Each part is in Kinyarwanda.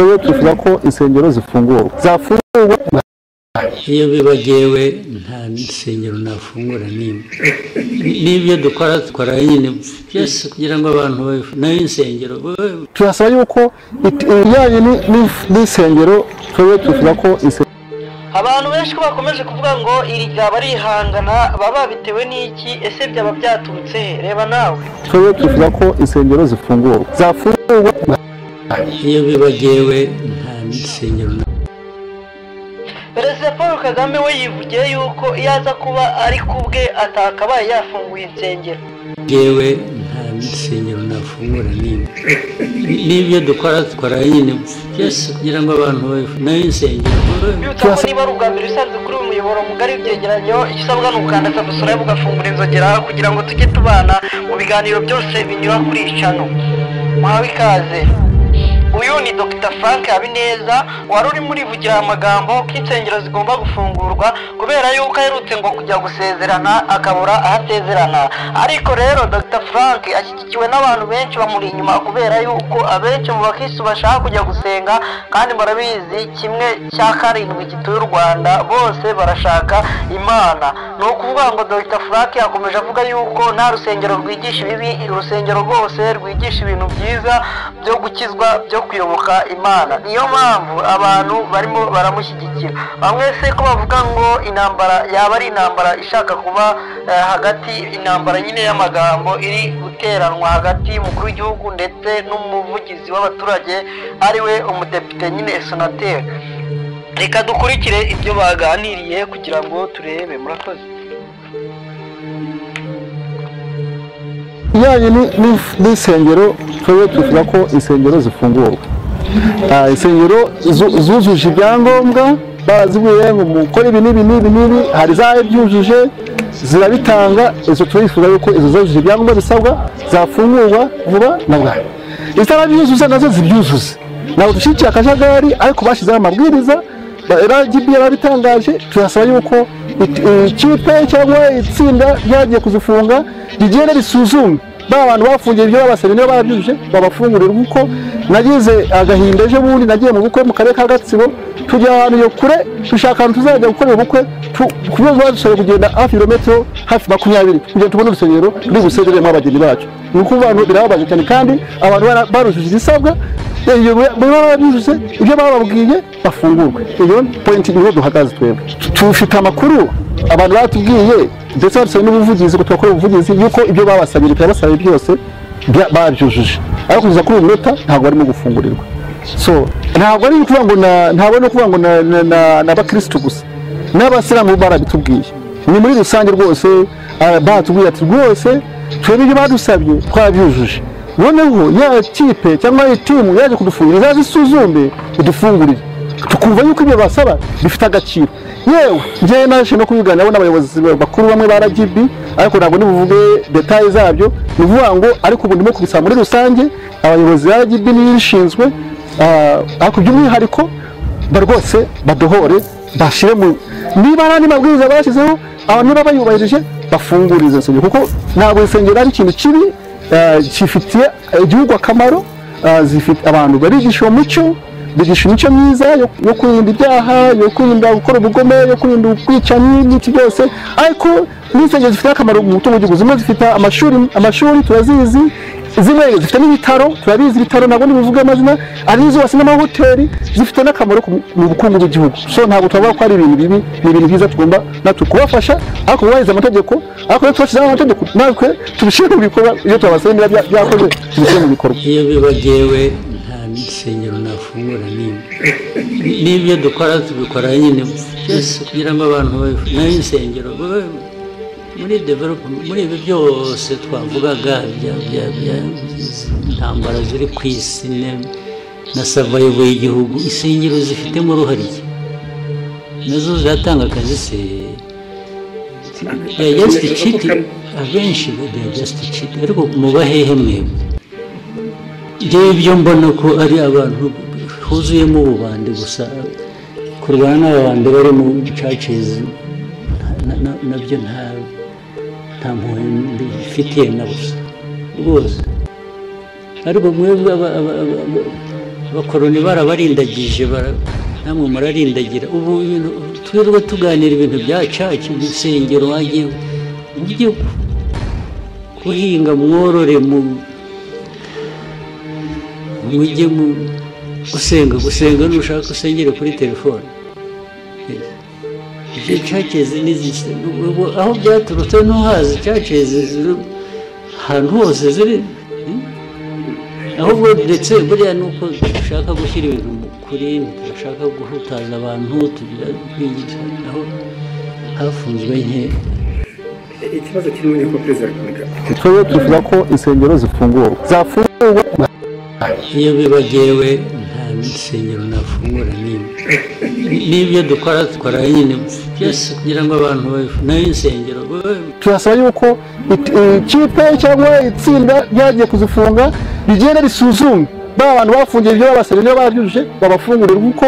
Twebwe twifuza ko insengero zifungurwa, zafungurwa. Iyo bibagewe nta nsengero nafungura n'imwe. N'ibyo dukora dukora nyine byose kugira ngo abantu nayo insengero. Turasaba yuko ibijyanye n'insengero twebwe twifuza ko abantu benshi ko bakomeje kuvuga ngo iri ryaba ari ihangana baba bitewe n'iki, ese byaba byaturutse he? Reba nawe. Twebwe twifuza ko insengero zifungurwa, zafungurwa. Iyo bibagewe nta nsengero. Perezida Paul Kagame we yivugiye yuko iyo aza kuba ari kubwe atakabaye yafunguye insengero. Yewe nta nsengero nafungura n'imwe. N'ibyo dukora dukora nyine byose kugira ngo abantu nayo insengero. Byutsa niba ari ubwa mbere usanze kuri uyu muyoboro mugari w'ibyegeranyo, icyo usabwa ni ugukanda subscribe ugafungura inzogera kugira ngo tujye tubana mu biganiro byose binyura kuri iyi channel. Muhawe ikaze. Uyu ni Dr. Frank Habineza wari uri muri vugira amagambo ko insengero zigomba gufungurwa kubera yuko aherutse ngo kujya gusezerana akabura ahasezerana. Ariko rero Dr. Frank ashyigikiwe n'abantu benshi bamuri inyuma kubera yuko abenshi mu bakristo bashaka kujya gusenga, kandi murabizi kimwe cya karindwi gituye u Rwanda bose barashaka Imana. Ni ukuvuga ngo Dr. Frank yakomeje avuga yuko nta rusengero rwigisha ibibi, urusengero rwose rwigisha ibintu byiza byo gukizwa, byo kuyoboka Imana. Niyo mpamvu abantu barimo baramushyigikira. Bamwe se ko bavuga ngo intambara yaba ari intambara ishaka kuba hagati, intambara nyine y'amagambo iri guteranwa hagati y'umukuru w'igihugu ndetse n'umuvugizi w'abaturage ariwe umudepite nyine senateri. Reka dukurikire ibyo baganiriye kugira ngo turebe. Murakoze. Ibijyanye n'insengero twebwe twifuza ko insengero zifungurwa. Insengero zujuje ibyangombwa barazibwiye ngo mukore ibi n'ibi n'ibi n'ibi, hari zabyujuje zirabitanga. Izo turifuza yuko izo zujuje ibyangombwa bisabwa zafungurwa vuba na bwangu. Izitarabyuzuza nazo zibyuzuze. Ntabwo dushyigikiye akajagari, ariko bashyizeho amabwiriza, RGB yarabitangaje. Turasaba yuko ikipe cyangwa itsinda ryagiye kuzifunga rigenda risuzume ba bantu bafungiye ibyo babasabye, niba barabyujuje babafungurire. Kuko nagize agahinda ejo bundi nagiye mu bukwe mu karere ka Gatsibo, tujya ahantu yo kure dushaka ahantu tuzajya gukorera ubukwe, kubera badusabye kugenda hafi ibirometero hafi 20 kugira tubone urusengero ruri busezeremo abageni bacu. Ni ukuvuga abantu birababaje cyane, kandi abantu barujuje ibisabwa, barabyujuje ibyo bababwiye bafungurwe. Iyo point niho duhagaze twebwe. Tufite amakuru abantu batubwiye, ndetse badusabye n'ubuvugizi ngo tubakore ubuvugizi yuko ibyo babasabye leta yabasabye byose babyujuje, ariko kugeza kuri uyu munota ntabwo barimo gufungurirwa. So ntabwo ari ukuvuga ngo ntabwo ari ukuvuga ngo n'abakristo gusa, n'abasilamu barabitubwiye. Ni muri rusange rwose batubwiye ati rwose twebwe ibyo badusabye twabyujuje, noneho ya kipe cyangwa itimu yaje kudufungurira izaze isuzume idufungurire, tukumva yuko ibyo basaba bifite agaciro. Yewe njyewe naje no kubiganiraho n'abayobozi bakuru bamwe ba RGB, ariko ntabwo nibuvuge details zabyo. Ni ukuvuga ngo ariko ubu ndimo kubisaba muri rusange abayobozi ba RGB n'ibishinzwe, ariko by'umwihariko rwose badohore bashyire mu niba ari amabwiriza bashyizeho abantu niba bayubahirije bafungure izo nsengero, kuko ntabwo insengero ari ikintu kibi, gifitiye igihugu akamaro. Zifite abantu barigisha umuco, bigisha imico myiza yo kwirinda ibyaha, yo kwirinda gukora ubugome, yo kwirinda ubwicanyi n'iki byose. Ariko n'insengero zifite akamaro mu mutungo w'igihugu. Zimwe zifite amashuri turazizi, zimwe zifite n'ibitaro turabizi, ibitaro ntabwo nibivuga amazina, ari zubatse n'amahoteli, zifite n'akamaro mu bukungu bw'igihugu. So ntabwo twavuga ko ari ibintu bibi, ni ibintu byiza tugomba natwe kubafasha, ariko bubahiriza amategeko. Ariko iyo tubashyizeho amategeko natwe tubishyire mu bikorwa, iyo tubabasabye niba byakoze tubishyire mu bikorwa. Iyo bibagewe nta nsengero nafungura n'imwe. N'ibyo dukora tubikora nyine byose kugira ngo abantu nayo insengero muri development, muri ibi byose twavugaga bya intambara ziri ku isi na survival y'igihugu, insengero zifitemo uruhare nazo ziratanga akazi se. They are just cheating, abenshi they are just cheating. Ariko mubahehe mwebwe? Njyewe ibyo mbona ko ari abantu huzuyemo ububandi gusa, kurwana n'ababandi bari mu churches nabyo nta mpuhwe mbifitiye na busa rwose. Ariko mwebwe Abakoroni barabarindagije, namwe murarindagira. Ubu ibintu twirirwa tuganira ibintu bya church, insengero, wagiye mujye guhinga mworore, mujye mu gusenga nushaka usengere kuri telefone. Ibyo churches aho byaturutse ntuhazi, churches ziri ahantu hose ziri, ahubwo ndetse buriya nuko dushaka gushyira ibintu mu kuri, ntidashaka guhutaza abantu, tugira kwigisha aho hafunzwe nke. Ikibazo kirimo ni uko Perezida wa Repubulika Twebwe twifuza ko insengero zifungurwa, zafungurwa. Iyo bibagewe nta nsengero nafungura n'imwe. N'ibyo dukora dukora nyine byose kugira ngo abantu nayo insengero. Turasaba yuko ikipe cyangwa itsinda ryagiye kuzifunga rigenda risuzume ba bantu bafungiye ibyo babasabye, niba babyujuje babafungurire. Kuko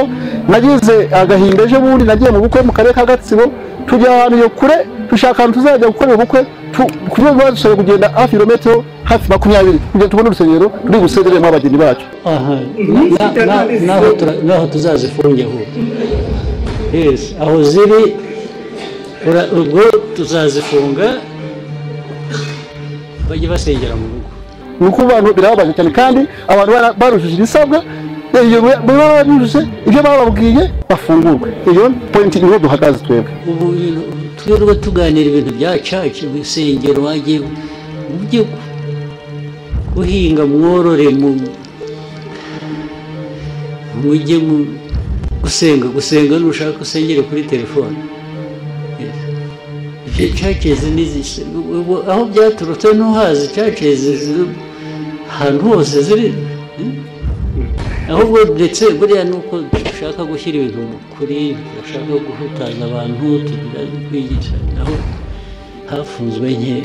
nagize agahinda ejo bundi, nagiye mu bukwe mu karere ka Gatsibo, tujya ahantu iyo kure dushaka ahantu tuzajya gukorera ubukwe, ku buryo badusabye kugenda hafi ibirometero hafi 20 kugira tubone urusengero ruri busengeremo abageni bacu. Aha naho tuzazifunge ahubwo. Yes, aho ziri ubwo tuzazifunga bajye basengera mu rugo. Nuko abantu birababaje cyane, kandi abantu barujuje ibisabwa, iyo barujuje ibyo bababwiye bafungurwe. Iyo point niho duhagaze twebwe. Ubu twirirwa tuganira ibintu bya church, insengero, wagiye mujye guhinga mworore, mujye mu gusenga nushaka usengere kuri telefone. Ibyo churches aho byaturutse ntuhazi, churches ziri ahantu hose ziri, ahubwo ndetse buriya nuko dushaka gushyira ibintu mu kuri, ntidashaka guhutaza abantu, tugira kwigisha aho hafunzwe nke.